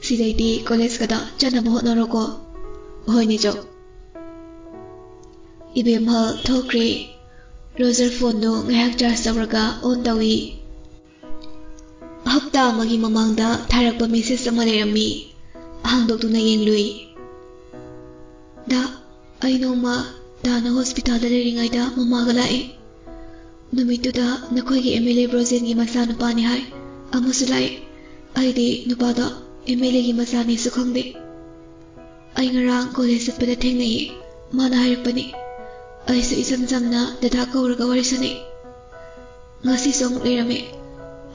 ꯁꯤꯗꯩꯗꯤ ꯀꯣꯂꯦꯖꯀꯗ ꯆꯠꯅꯕ ꯍꯣꯠꯅꯔꯣꯀꯣ꯫ ꯍꯣꯏꯅꯦ, ꯆꯧ꯫ ꯏꯕꯦꯝꯍꯜ ꯊꯣꯛꯈ꯭ꯔꯦ꯫ ꯔꯣꯖꯔ ꯐꯣꯟꯗꯨ ꯉꯥꯏꯍꯥꯛ ꯆꯥꯔꯖ ꯇꯧꯔꯒ ꯑꯣꯟ ꯇꯧꯏ꯫ ꯍꯞꯇꯥ ꯑꯃꯒꯤ ꯃꯃꯥꯡꯗ ꯊꯥꯔꯛꯄ ꯃꯦꯁꯦꯖ ꯑꯃ ꯂꯩꯔꯝꯃꯤ꯫ ꯍꯥꯡꯗꯣꯛꯇꯨꯅ ꯌꯦꯡꯂꯨꯏ꯫ ꯗꯥ, ꯑꯩ ꯅꯣꯡꯃ ꯗꯥꯅ ꯍꯣꯁꯄꯤꯇꯥꯜꯗ ꯂꯩꯔꯤꯉꯩꯗ ꯃꯃꯥꯒ ꯂꯥꯛꯏ꯫ ꯅꯨꯃꯤꯠꯇꯨꯗ ꯅꯈꯣꯏꯒꯤ ꯑꯦꯝ ꯑꯦꯜ ꯑꯦ ꯕ꯭ꯔꯣꯖꯦꯟꯒꯤ ꯃꯆꯥꯅꯨꯄꯥꯅꯤ ꯍꯥꯏ ꯑꯃꯁꯨ ꯂꯥꯛꯏ꯫ ꯑꯩꯗꯤ ꯅꯨꯄꯥꯗꯣ ꯑꯦꯝ ꯑꯦꯜ ꯑꯦꯒꯤ ꯃꯆꯥꯅꯤꯁꯨ ꯈꯪꯗꯦ꯫ ꯑꯩ ꯉꯔꯥꯡ ꯀꯣꯂꯦꯖ ꯆꯠꯄꯗ ꯊꯦꯡꯅꯩꯌꯦ꯫ ꯃꯥꯅ ꯍꯥꯏꯔꯛꯄꯅꯤ꯫ ꯑꯩꯁꯨ ꯏꯆꯝ ꯆꯝꯅ ꯗꯗꯥ ꯀꯧꯔꯒ ꯋꯥꯔꯤ ꯁꯥꯟꯅꯩ꯫ ꯉꯁꯤꯁꯨ ꯑꯃꯨꯛ ꯂꯩꯔꯝꯃꯦ꯫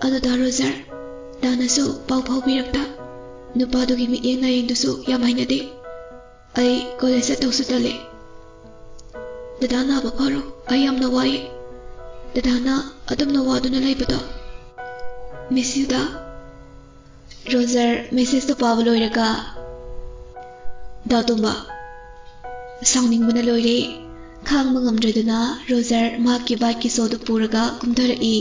ꯑꯗꯨꯗ ꯔꯣꯖꯔ, ꯗꯥꯅꯁꯨ ꯄꯥꯎ ꯐꯥꯎꯕꯤꯔꯛꯇ꯫ ꯅꯨꯄꯥꯗꯨꯒꯤ ꯃꯤꯠꯌꯦꯡ ꯅꯥꯌꯦꯡꯗꯨꯁꯨ ꯌꯥꯝ ꯍꯩꯅꯗꯦ꯫ ꯑꯩ ꯀꯣꯂꯦꯖ ꯆꯠꯇꯧꯁꯨ ꯇꯜꯂꯦ꯫ ꯗꯗꯥ ꯅꯥꯕ ꯐꯔꯣ, ꯑꯩ ꯌꯥꯝꯅ ꯋꯥꯏ꯫ ꯗꯗꯥꯅ ꯑꯗꯨꯝꯅ ꯋꯥꯗꯨꯅ ꯂꯩꯕꯗꯣ꯫ Miss you, the. ꯔꯣꯖꯔ ꯃꯦꯁꯦꯖꯇꯨ ꯄꯥꯕ ꯂꯣꯏꯔꯒ, ꯗꯥ ꯇꯣꯝꯕ꯫ ꯁꯥꯎꯅꯤꯡꯕꯅ ꯂꯣꯏꯔꯦ꯫ ꯈꯥꯡꯕ ꯉꯝꯗ꯭ꯔꯗꯨꯅ ꯔꯣꯖꯔ ꯃꯍꯥꯛꯀꯤ ꯕꯥꯏꯛꯀꯤ ꯁꯣꯗꯨ ꯄꯨꯔꯒ ꯀꯨꯝꯊꯔꯛꯏ꯫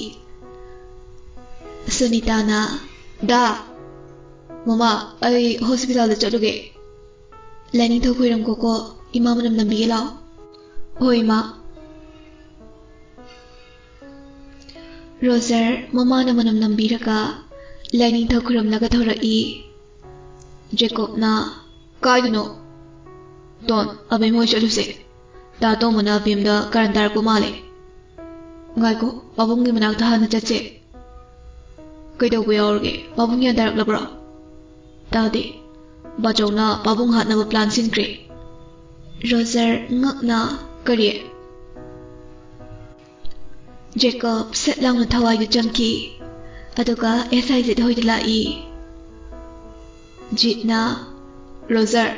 ꯁꯨꯅꯤꯇꯥꯅ, ꯗꯥ! ꯃꯃꯥ, ꯑꯩ ꯍꯣꯁꯄꯤꯇꯥꯜꯗ ꯆꯠꯂꯨꯒꯦ꯫ ꯂꯥꯏꯅꯤꯡꯊꯧ ꯈꯣꯏꯔꯝꯈꯣꯀꯣ, ꯏꯃꯥ ꯃꯅꯝ ꯅꯝꯕꯤꯒꯦ ꯂꯥꯛꯑꯣ꯫ ꯍꯣꯏ, ꯏꯃꯥ꯫ ꯔꯣꯖꯔ ꯃꯃꯥꯅ ꯃꯅꯝ ꯅꯝꯕꯤꯔꯒ ꯂꯥꯏꯅꯤꯡꯊꯧ ꯈꯨꯔꯨꯝꯂꯒ ꯊꯣꯔꯛꯏ꯫ ꯖꯦꯀꯣꯕꯅ, ꯀꯥꯏꯗꯅꯣ? ꯇꯣꯟ, ꯑꯕꯦꯝ ꯍꯣꯏ ꯆꯠꯂꯨꯁꯦ꯫ ꯗꯥ ꯇꯣꯝꯕꯅ ꯑꯕꯦꯝꯗ ꯀꯔꯟ ꯇꯥꯔꯛꯄ ꯃꯥꯜꯂꯦ꯫ ꯉꯥꯏꯈꯣ, ꯄꯥꯕꯨꯡꯒꯤ ꯃꯅꯥꯛꯇ ꯍꯥꯟꯅ ꯆꯠꯁꯦ꯫ ꯀꯩꯗꯧꯕ ꯌꯥꯎꯔꯒꯦ? ꯄꯥꯕꯨꯡ ꯒ꯭ꯌꯥꯟ ꯇꯥꯔꯛꯂꯕ꯭ꯔꯣ? ꯇꯥꯗꯦ꯫ ꯕꯥꯆꯧꯅ ꯄꯥꯕꯨꯡ ꯍꯥꯠꯅꯕ plan ꯁꯤꯟꯈ꯭ꯔꯦ꯫ ꯔꯣꯖꯔ ꯉꯛꯅ, ꯀꯔꯤ? ꯖꯦꯀꯣꯕ ꯁꯠ ꯂꯥꯎꯅ ꯊꯋꯥꯏꯗꯨ ꯆꯪꯈꯤ꯫ ꯑꯗꯨꯒ ꯑꯦꯁ ꯑꯥꯏ ꯖꯤꯠ ꯍꯣꯏꯗ ꯂꯥꯛꯏ꯫ ꯖꯤꯠꯅ, ꯔꯣꯖꯔ,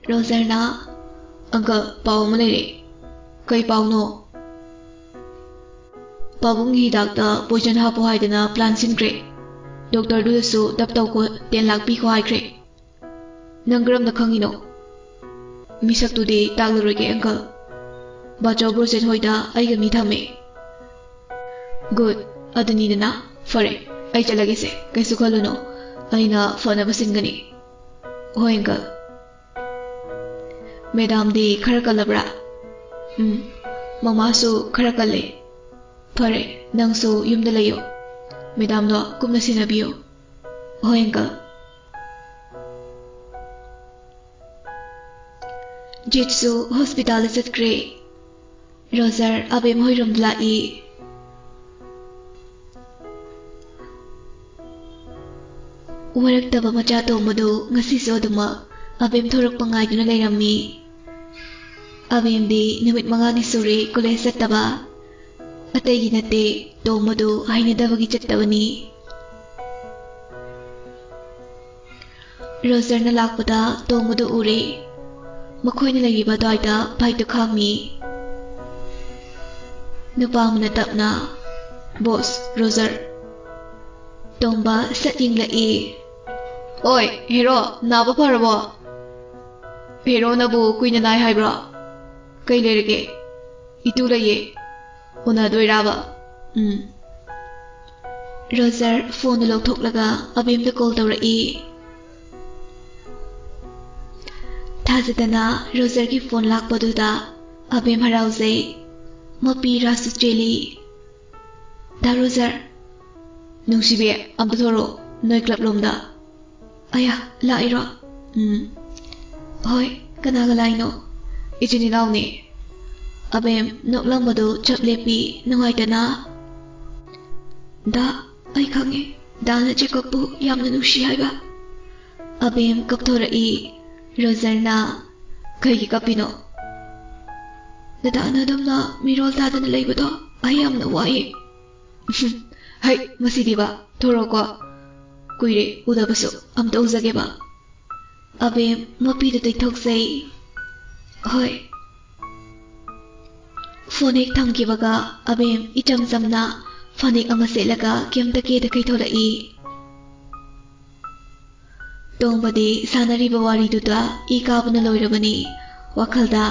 ꯔꯣꯖꯔꯅ, "ꯑꯪꯀꯜ, ꯄꯥꯎ ꯑꯃ ꯂꯩꯔꯦ꯫" "ꯀꯩ ꯄꯥꯎꯅꯣ?" "ꯄꯥꯕꯨꯡꯒꯤ ꯍꯤꯗꯥꯛꯇ ꯄꯣꯏꯖꯟ ꯍꯥꯞꯄꯣ ꯍꯥꯏꯗꯅ ꯄ꯭ꯂꯥꯟ ꯁꯤꯟꯈ꯭ꯔꯦ꯫ ꯗꯣꯛꯇꯔꯗꯨꯗꯁꯨ ꯗꯞ ꯇꯧꯈꯣ, ꯇꯦꯟ ꯂꯥꯛ ꯄꯤꯈꯣ ꯍꯥꯏꯈ꯭ꯔꯦ꯫" "ꯅꯪ ꯀꯔꯝꯅ ꯈꯪꯉꯤꯅꯣ?" "ꯃꯤꯁꯛꯇꯨꯗꯤ ꯇꯥꯛꯂꯔꯣꯏꯒꯦ, ꯑꯪꯀꯜ꯫ ꯕꯥꯆꯧ ꯕ꯭ꯔꯣꯁꯦꯠ ꯍꯣꯏꯗ ꯑꯩꯒ ꯃꯤ ꯊꯝꯃꯦ꯫" "ꯒꯨꯗ, ꯑꯗꯨꯅꯤꯗꯅ꯫ ꯐꯔꯦ, ꯑꯩ ꯆꯠꯂꯒꯦꯁꯦ, ꯀꯩꯁꯨ ꯈꯜꯂꯨꯅꯨ, ꯑꯩꯅ ꯐꯅꯕ ꯁꯤꯟꯒꯅꯤ꯫" "ꯍꯣꯏ, ꯑꯪꯀꯜ꯫" "ꯃꯦꯗꯥꯝꯗꯤ ꯈꯔ ꯀꯜꯂꯕ꯭ꯔꯥ?" "ꯎꯝ, ꯃꯃꯥꯁꯨ ꯈꯔ ꯀꯜꯂꯦ꯫" "ꯐꯔꯦ, ꯅꯪꯁꯨ ꯌꯨꯝꯗ ꯂꯩꯌꯣ꯫ ꯃꯦꯗꯥꯝꯗꯣ ꯀꯨꯞꯅ ꯁꯦꯟꯅꯕꯤꯌꯨ꯫" "ꯍꯣꯏ, ꯑꯪꯀꯜ꯫" ꯖꯤꯠꯁꯨ ꯍꯣꯁꯄꯤꯇꯥꯜꯗ ꯆꯠꯈ꯭ꯔꯦ꯫ ꯔꯣꯖꯔ ꯑꯕꯦꯝ ꯍꯣꯏꯔꯣꯝꯗ ꯂꯥꯛꯏ꯫ ꯋꯥꯔꯛꯇꯕ ꯃꯆꯥ ꯇꯣꯡꯕꯗꯨ ꯉꯁꯤꯁꯨ ꯑꯗꯨꯃꯛ ꯑꯕꯦꯝ ꯊꯣꯔꯛꯄ ꯉꯥꯏꯗꯨꯅ ꯂꯩꯔꯝꯃꯤ꯫ ꯑꯕꯦꯝꯗꯤ ꯅꯨꯃꯤꯠ ꯃꯉꯥꯅꯤ ꯁꯨꯔꯦ ꯀꯣꯂꯦꯖ ꯆꯠꯇꯕ꯫ ꯑꯇꯩꯒꯤ ꯅꯠꯇꯦ, ꯇꯣꯡꯕꯗꯨ ꯍꯩꯅꯗꯕꯒꯤ ꯆꯠꯇꯕꯅꯤ꯫ ꯔꯣꯖꯔꯅ ꯂꯥꯛꯄꯗ ꯇꯣꯡꯕꯗꯨ ꯎꯔꯦ꯫ ꯃꯈꯣꯏꯅ ꯂꯩꯔꯤꯕ ꯑꯗꯨꯋꯥꯏꯗ ꯕꯥꯏꯛꯇꯨ ꯈꯥꯝꯃꯤ꯫ ꯅꯨꯄꯥ ꯑꯃꯅ ꯇꯞꯅ, "ꯕꯣꯁ, ꯔꯣꯖꯔ꯫" ꯇꯣꯝꯕ ꯁꯠ ꯌꯦꯡꯂꯛꯏ꯫ "ꯑꯣꯏ, ꯍꯦꯔꯣ, ꯅꯥꯕ ꯐꯔꯕꯣ?" "ꯍꯦꯔꯣꯅꯕꯨ ꯀꯨꯏꯅ ꯅꯥꯏ ꯍꯥꯏꯕ꯭ꯔꯣ? ꯀꯩ ꯂꯩꯔꯒꯦ?" "ꯏꯇꯨ ꯂꯩꯌꯦ꯫" "ꯎꯅꯗꯣꯏꯔꯥꯕ?" "ꯎꯝ꯫" ꯔꯣꯖꯔ ꯐꯣꯟꯗꯨ ꯂꯧꯊꯣꯛꯂꯒ ꯑꯕꯦꯝꯗ ꯀꯣꯜ ꯇꯧꯔꯛꯏ꯫ ꯊꯥꯖꯗꯅ ꯔꯣꯖꯔꯒꯤ ꯐꯣꯟ ꯂꯥꯛꯄꯗꯨꯗ ꯑꯕꯦꯝ ꯍꯔꯥꯎꯖꯩ꯫ ꯃꯄꯤ ꯔꯥꯁꯨ ꯆꯦꯜꯂꯤ꯫ "ꯗꯥ ꯔꯣꯖꯔ꯫" "ꯅꯨꯡꯁꯤꯕꯤ, ꯑꯝꯇ ꯊꯣꯔꯛꯑꯣ, ꯅꯣꯏ ꯀ꯭ꯂꯕ ꯂꯣꯝꯗ꯫" "ꯑꯌꯥ, ꯂꯥꯛꯏꯔꯣ?" "ꯎꯝ꯫" "ꯍꯣꯏ, ꯀꯅꯥꯒ ꯂꯥꯛꯏꯅꯣ?" "ꯏꯆꯤꯟ ꯏꯅꯥꯎꯅꯦ꯫" ꯑꯕꯦꯝ ꯅꯣꯛꯂꯝꯕꯗꯨ ꯆꯞ ꯂꯦꯞꯄꯤ, ꯅꯨꯡꯉꯥꯏꯇꯅ꯫ "ꯗꯥ, ꯑꯩ ꯈꯪꯉꯦ, ꯗꯥꯅ ꯖꯦꯀꯣꯕꯄꯨ ꯌꯥꯝꯅ ꯅꯨꯡꯁꯤ ꯍꯥꯏꯕ꯫" ꯑꯕꯦꯝ ꯀꯞꯊꯣꯔꯛꯏ꯫ ꯔꯣꯖꯔꯅ, "ꯀꯩꯒꯤ ꯀꯞꯄꯤꯅꯣ?" "ꯗꯗꯥꯅ ꯑꯗꯨꯝꯅ ꯃꯤꯔꯣꯜ ꯇꯥꯗꯅ ꯂꯩꯕꯗꯣ ꯑꯩ ꯌꯥꯝꯅ ꯋꯥꯏꯌꯦ꯫" "ꯍꯩ, ꯃꯁꯤꯗꯤꯕ, ꯊꯣꯔꯛꯑꯣꯀꯣ꯫ ꯀꯨꯏꯔꯦ ꯎꯗꯕꯁꯨ, ꯑꯝꯇ ꯎꯖꯒꯦꯕ꯫" ꯑꯕꯦꯝ ꯃꯄꯤꯗꯨ ꯇꯩꯊꯣꯛꯆꯩ꯫ ꯍꯣꯏ꯫ ꯐꯣꯟ ꯍꯦꯛ ꯊꯝꯈꯤꯕꯒ ꯑꯕꯦꯝ ꯏꯆꯝ ꯆꯝꯅ ꯐꯅꯦꯛ ꯑꯃ ꯁꯦꯠꯂꯒ ꯀꯩꯝꯇ ꯀꯦꯗꯈꯩ ꯊꯣꯛꯂꯛꯏ꯫ ꯇꯣꯝꯕꯗꯤ ꯁꯥꯟꯅꯔꯤꯕ ꯋꯥꯔꯤꯗꯨꯗ ꯏ ꯀꯥꯕꯅ ꯂꯣꯏꯔꯕꯅꯤ ꯋꯥꯈꯜꯗ꯫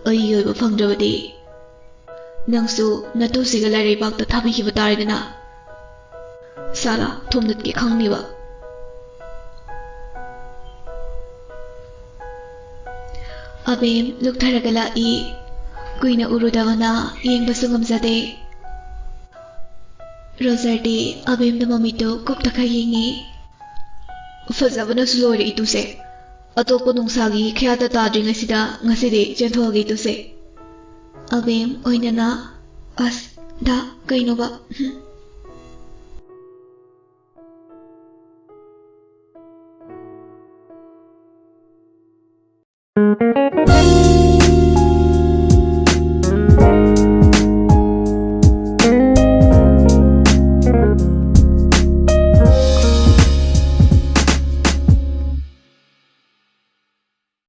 ꯑꯩꯒꯤ ꯑꯣꯏꯕ ꯐꯪꯗ꯭ꯔꯕꯗꯤ ꯅꯪꯁꯨ ꯅꯇꯨꯁꯤꯒ ꯂꯥꯏꯔꯩꯕꯥꯛꯇ ꯊꯥꯕꯤꯈꯤꯕ ꯇꯥꯔꯦꯗꯅ꯫ ꯁꯥꯂꯥ ꯊꯣꯝꯗꯠꯀꯦ ꯈꯪꯅꯤꯕ꯫ ꯑꯕꯦꯝ ꯂꯨꯛꯊꯔꯒ ꯂꯥꯛꯏ꯫ ꯀꯨꯏꯅ ꯎꯔꯨꯗꯕꯅ ꯌꯦꯡꯕꯁꯨ ꯉꯝꯖꯗꯦ꯫ ꯔꯣꯖꯔꯗꯤ ꯑꯕꯦꯝꯗ ꯃꯃꯤꯠꯇꯨ ꯀꯨꯞꯇꯈꯩ ꯌꯦꯡꯉꯤ꯫ ꯐꯖꯕꯅꯁꯨ ꯂꯣꯏꯔꯦ ꯏꯇꯨꯁꯦ꯫ ꯑꯇꯣꯞꯄ ꯅꯨꯡꯁꯥꯒꯤ ꯈꯌꯥꯠꯇ ꯇꯥꯗ꯭ꯔꯤꯉꯩꯁꯤꯗ ꯉꯁꯤꯗꯤ ꯆꯦꯟꯊꯣꯛꯑꯒꯦ ꯏꯇꯨꯁꯦ꯫ ꯑꯕꯦꯝ ꯑꯣꯏꯅꯅ, ꯑꯁ, ꯗꯥ, ꯀꯩꯅꯣꯕ? ꯍꯨꯝ꯫